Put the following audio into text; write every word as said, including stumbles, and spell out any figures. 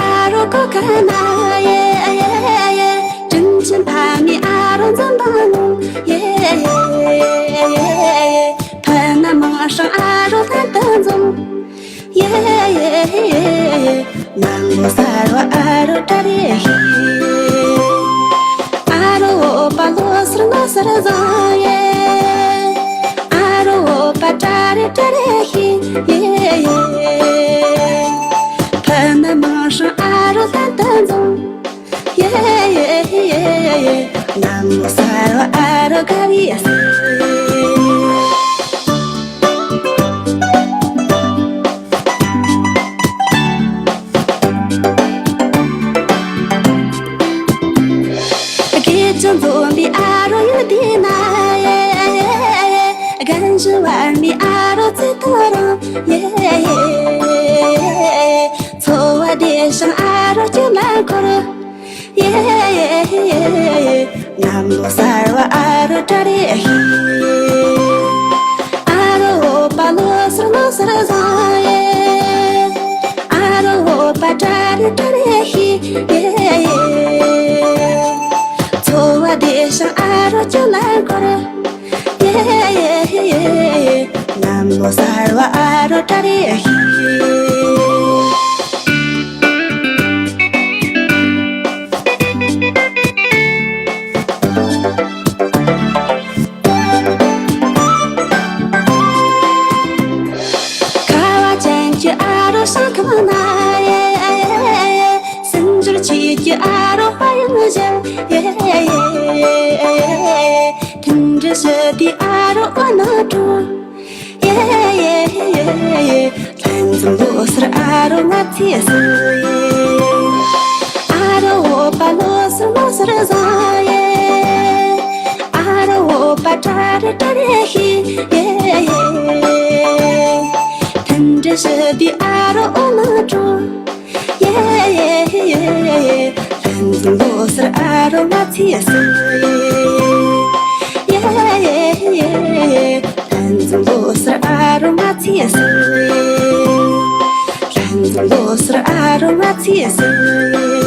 ཨ་རོ་གོ་ཁ་ན་ཡེ་ཡེ་ཡེ། དྲིན་ཆེན་ཕ་མའི་ཨ་རོ་འཛུམ་མདངས་ལོང་ཡེ་ཡེ་ཡེ། ཕ་ན་མ་ཧྲང་ཨ་རོ་ལྷན་དུ་འཛོམས། ཡེ་ཡེ་ཡེ། ནམ་ལོ་གསར་བ་ཨ་རོ་གྲ་རེ་ཧི། ཨ་རོ་བོད་པ་ལོ་སར་ལོ་སར་བཟང་ཡེ། ཨ་རོ་བོད་པ་གྲ་རེ་གྲ་རེ་ཧི། ཡེ་ཡེ། ཕ་ན་མ་ཧྲང་ཨ་རོ་ལྷན་དུ་འཛོམས། ཡེ་ཡེ་ཡེ། ནམ་ལོ་གསར་བ་ཨ་རོ་ག་རེ་ཡ་སི། སྐད་ཅིག་འཛོམས་པའི་ཨ་རོ་ཡུལ་འདི་ན་ཡེ། རྒན་གཞོན་བར་མའི་ཨ་རོ་ཚེ་ཐོ་རངས་ཡེ། འཚོ་བ་བདེ་ཞིང་ཨ་རོ་སྐྱིད་ལ་འཁོར། ཡེ་ཡེ་ཡེ། ནམ་ལོ་གསར་བ་ཨ་རོ་གྲ་རེ་ཧི། ཨ་རོ་བོད་པ་ལོ་སར་ལོ་སར་བཟང་ཡེ། ཨ་རོ་བོད་པ་གྲ་རེ་གྲ་རེ་ཧི། ཡེ་ཡེ། འཚོ་བ་བདེ་ཞིང་ཨ་རོ་སྐྱིད་ལ་འཁོར། ཡེ་ཡེ་ཡེ། ནམ་ལོ་གསར་བ་ཨ་རོ་གྲ་རེ་ཧི། ཁ་བ་ཅན་གྱི་ཨ་རོ་ཞིང་ཁམས་ན་ཡེ། སེམས་འགྱུར་བྱེད་ཀྱི་ཨ་རོ་དཔལ་ཡོན་གཞན་ཡེ། མཐུན་སྒྲིལ་ཞི་བདེའི་ཨ་རོ་འོད་སྣང་འཕྲོ། ཡེ་ཡེ་ཡེ། ལྷན་འཛོམས་ལོ་སར་ཨ་རོ་ང་ཚོའི་སྲོལ་ཡེ། ཨ་རོ་བོད་པ་ལོ་སར་ལོ་སར་བཟང་ཡེ། ཨ་རོ་བོད་པ་གྲ་རེ་གྲ་རེ་ཧི་ཡེ་ཡེ། མཐུན་སྒྲིལ་ཞི་བདེའི་ཨ་རོ་འོད་སྣང་འཕྲོ། ཡེ་ཡེ་ཡེ། ལྷན་འཛོམས་ལོ་སར་ཨ་རོ་ང་ཚོའི་སྲོལ་ཡེ། ཡེ་ཡེ་ཡེ། ལྷན་འཛོམས་ལོ་སར་ཨ་རོ་ང་ཚོའི་སྲོལ་ཡེ། ལྷན་འཛོམས་ལོ་སར་ཨ་རོ་ང་ཚོའི་སྲོལ་ཡེ།